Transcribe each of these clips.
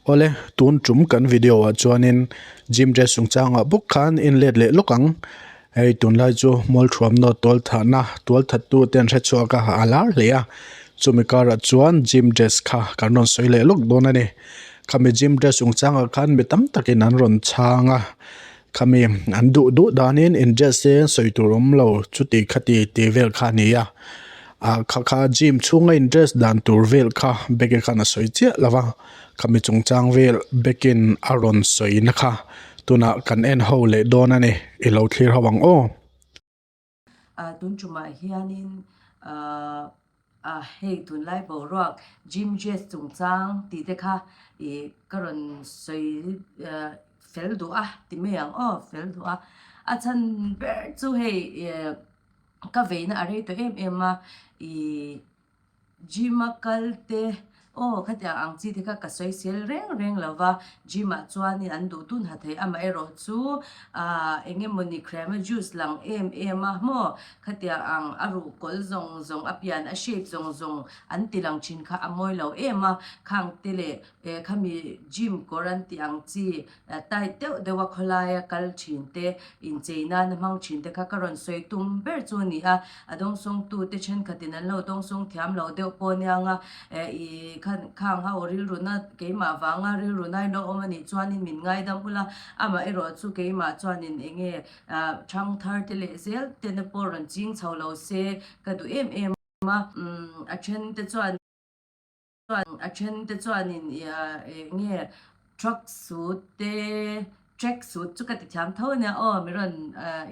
Awle, tun tum kan video ah chuanin gym dress chungchangah bawk khan en let leh lawk ang. Hei tunlai chu mualthuamnaw tual thahna tual thattu te an hrechhuak a a lar hle a chumi karah chuan gym dress kha kan rawn sawi leh lawk dawn a ni. Khami gym dress chungchangah khan mi tam takin an rawn chhang a khami an duh duh danin in dress te sawi tur awm lo chuti khati tih vel kha a ni a ah kha kha gym chhunga in dress dan tur vel kha bag e khan a sawi chiah lo va khami chungchang vel bag in a rawn sawi na kha tunah kan en ho leh dawn a ni i lo thlir ho ang aw. Ah tun tumah hianin ah ah hei tunlai boruak gym dress chungchang tih te kha ih ka rawn sawi ah fel duh a ti mai ang aw fel duh a a chhan ber chu hei ih ka veina a rei tawh em em a ih Gym a kal te aw khatiang ang chi te kha ka sawi sel reng reng lo va, gym ah chuanin an duh dun ha thei amaherawh chu ah eng emawni crema juice lang em em a maw khatiang ang a ruh kawlh zawng zawng a pian a shape zawng zawng an ti lang thin kha a mawi lo em a, khang te leh eh khami gym kawr an tih ang chi Tight deuh deuha khawlaia kal thin te, inchei nana hmang thin te kha ka rawn sawi tum ber chu a ni a. A dawngsawngtu te thenkhatin an lo dawngsawng thiam lo deuh pawh aniang a, ih khang ho rilruna keimah vanga rilru nain lo awm a nih chuanin min ngaidam ula, amah erawh chu keimah chuanin eng nge thangthar te leh zel tena pawh rawn ching chho lo se ka duh em em a, a then te chuan. A then te chuanin eng nge truck suit te track suit chu ka ti thiam tho ania aw mi rawn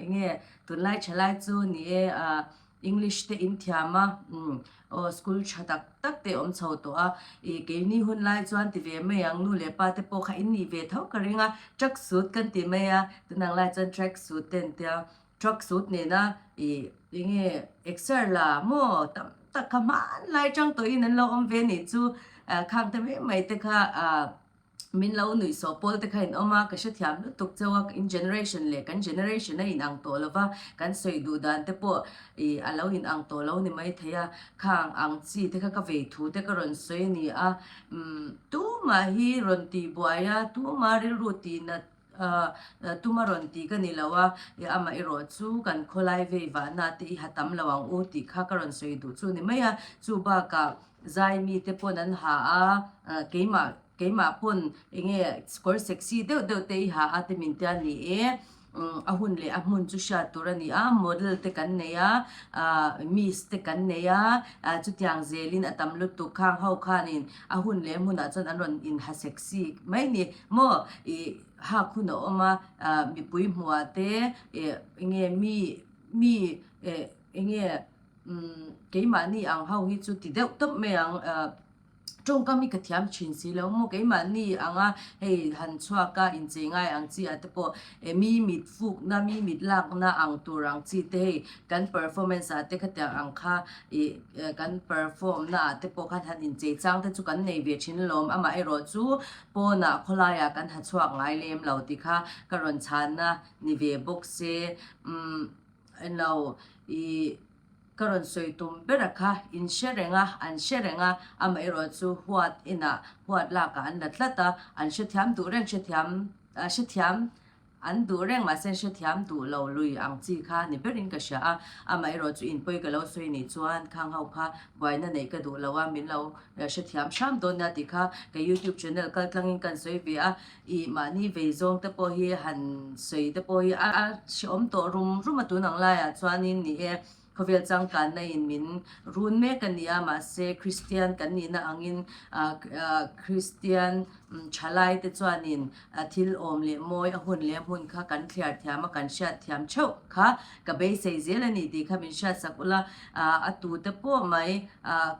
eng nge tunlai thalai chu ni e ah english te in thiam a umm aw school tha tak tak te awm chho tawh a ih keini hun lai chuan ti ve mai ang nu leh pa te pawh kha in nih ve tho ka ring a truck suit kan ti mai a tunang lai chuan track suit te an tia. Truck suit nena ih enge exer la maw tam tak kha hmanlai tang tawhin an lo awm ve nih chu ah khang te mai mai te kha ah min lo nuih sawh pawl te kha in awm a ka hrethiam lutuk chauh a in generation leh kan generation a in ang tawh lo va kan sawi duh dan te pawh ih a lo in ang tawh lo ni maithei a khang ang chi te kha ka vei thu te ka rawn sawi a ni a umm tumah hi rawn tih buai a tumah rilru tih nat Tuma rawn tih ka ni lo a, amah erawh chu kan khawlai vei vahna te i ha tam lo ang u tih kha ka rawn sawi duh chu ni mai a. Chu bakah zai mite pawn an ha a, keimah keimah pawn eng nge kawr sexy deuh deuh te i ha a te min tia ni e. A hun leh a hmun chu hriat tur a ni a, model te kan nei a, miss te kan nei a, chutiang zelin a tam lutuk khang ho khanin a hun leh hmunah chuan an rawn inha sexy mai ni. Maw ih hak hun a awm a, ah mipui hmuhah te ih eng nge mi mi eh eng nge umm keimahni ang ho hi chu ti deuh tawp mai ang ah tawngkam hi ka thiam thin si lo maw keimahni anga hei han chhuak a inchei ngai ang chi ah te pawh eh mi mit fukna mi mit lakna ang tur ang chi te hei kan performance ah te khatiang ang kha ih kan perform na ah te pawh khan han inchei chang te chu kan nei ve thin alawm amaherawh chu Pawnah khawlaiah kan ha chhuak ngai lem lo tih kha ka rawn chhanna ni ve bawk se. Umm englo ih ka rawn sawi tum bera kha in hre reng a, an hre reng a, amaherawh chu huat inah huat lakah an la tlat a, an hrethiam duh reng hrethiam hrethiam An duh reng mahse an hrethiam duh lo lui ang chi kha ni berin ka hria a, amaherawh chu inpawi ka lo sawi nih chuan khang ho kha buaina neih ka duh lo a, min lo hrethiam hram dawn nia tih kha ka youtube channel kal tlangin kan sawi ve a, ih mahni vei zawng te pawh hi han sawi te pawh hi a hrehawm tawh rum rum a tun ang laiah chuanin ni e. Khawvel changkanna in min run mek a ni a, mahse Kristian kan nihna angin Kristian thalai te chuanin thil awm leh mawi a hun leh hmun kha kan thliar thiam a, kan hriat thiam theuh kha ka beisei zel a ni tih kha min hriat sak ula, a tu te pawh mai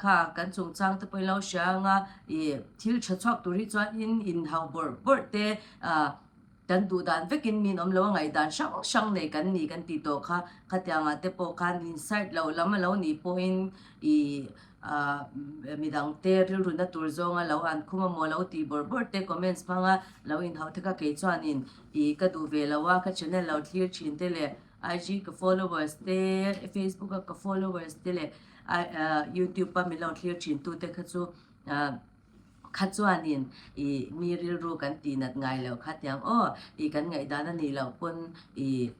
kha kan chungchang te pawhin lo hria anga ih thil tha chhuak tur hi chuanin inhauh bawrh bawrh te Kan duh dan vekin min awm lo a ngaihdan hrang hrang nei kan ni kan tih tawh kha khatiangah te pawh khan inside loh lam a lo nih pawhin ih ah midangte rilru na tur zawnga lo an khum a maw lo tih bawrh bawrh te comments hmanga lo inhauh te kha kei chuanin ih ka duh ve lo a ka channel lo thlir thin te leh IG ka followers te Facebook a ka followers te leh ah youtube a min lo thlir thin tu te kha chu ah. Kha chuanin i mi rilru kan tih nat ngai loh kha tiang aw i kan ngaihdan a nih loh pawn i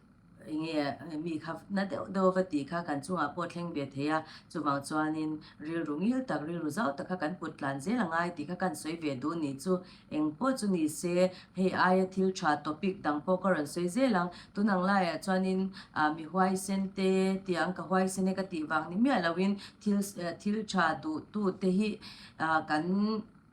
enge mi kha na deuh deuh va tih kha kan chungah pawh thleng ve thei a, chuvang chuanin rilru ngil tak rilru zau tak kha kan put tlan zel a ngai tih kha kan sawi ve duh nih chu eng pawh chu ni se hei aia thil tha topic dang pawh ka rawn sawi zel ang tun ang laiah chuanin ah mi huaisen te tiang ka huaisen e ka tih vang ni miah loin thil thil tha duh tu te hi Ah kan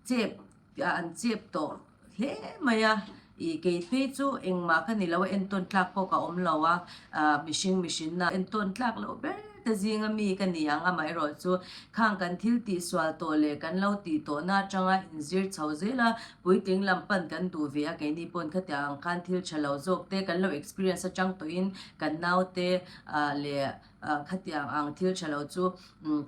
chep an chep tawh hle mai a, ih kei phei chu engmah ka ni lo a entawn tlak pawh ka awm lo a, ah mihring mihrinna entawn tlak loh ber te zinga mi ka ni ang amaherawh chu khang kan thil tih sual tawh leh kan lo tih tawhna atanga inzir chho zel a, puitling lam pan kan duh ve a keini pawn khatiang ang khan thil tha lo zawk te kan lo experience atang tawhin kan naute ah leh Ah khatiang ang thil tha lo chu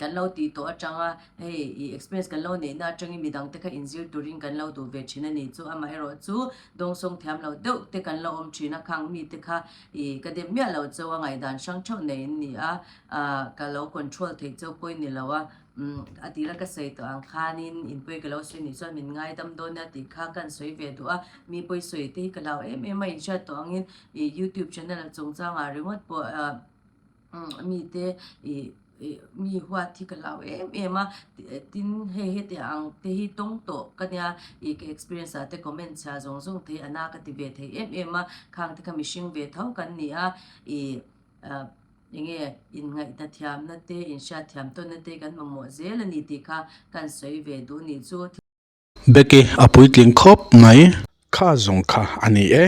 kan lo tih tawh atanga hei ih experience kan lo neihna atangin midang te kha inzir turin kan lo duh ve thin a ni chu amaherawh chu dawngsawng thiam lo deuh te kan lo awm thin a khang mi te kha ih ka dem miah lo cheu a ngaihdan hrang theuh nei an ni a ah ka lo control theih cheu pawh i ni lo a umm a tira ka sawi tawh ang khanin inpawi ka lo sawi nih chuan min ngaidam dawn nia tih kha ka han sawi ve duh a mi pawi sawi te hi ka hlau em em a inhriat tawh angin ih youtube channel chungchangah ringawt pawh ah mite ih ih mi huat hi ka hlau em em a tin hei heti ang te hi tawng tawh ka nia ih ka experience ah te comment chhia zawng zawng te hi a na ka ti ve thei em em a khang te kha mihring ve tho kan ni a ih ah eng nge inngaihna thiamna te inhriatthiam tawnna te kan mamawh zel a ni tih kha kan sawi ve duh nih chu. Becky a puitling khawp mai. Kha zawng kha a ni e.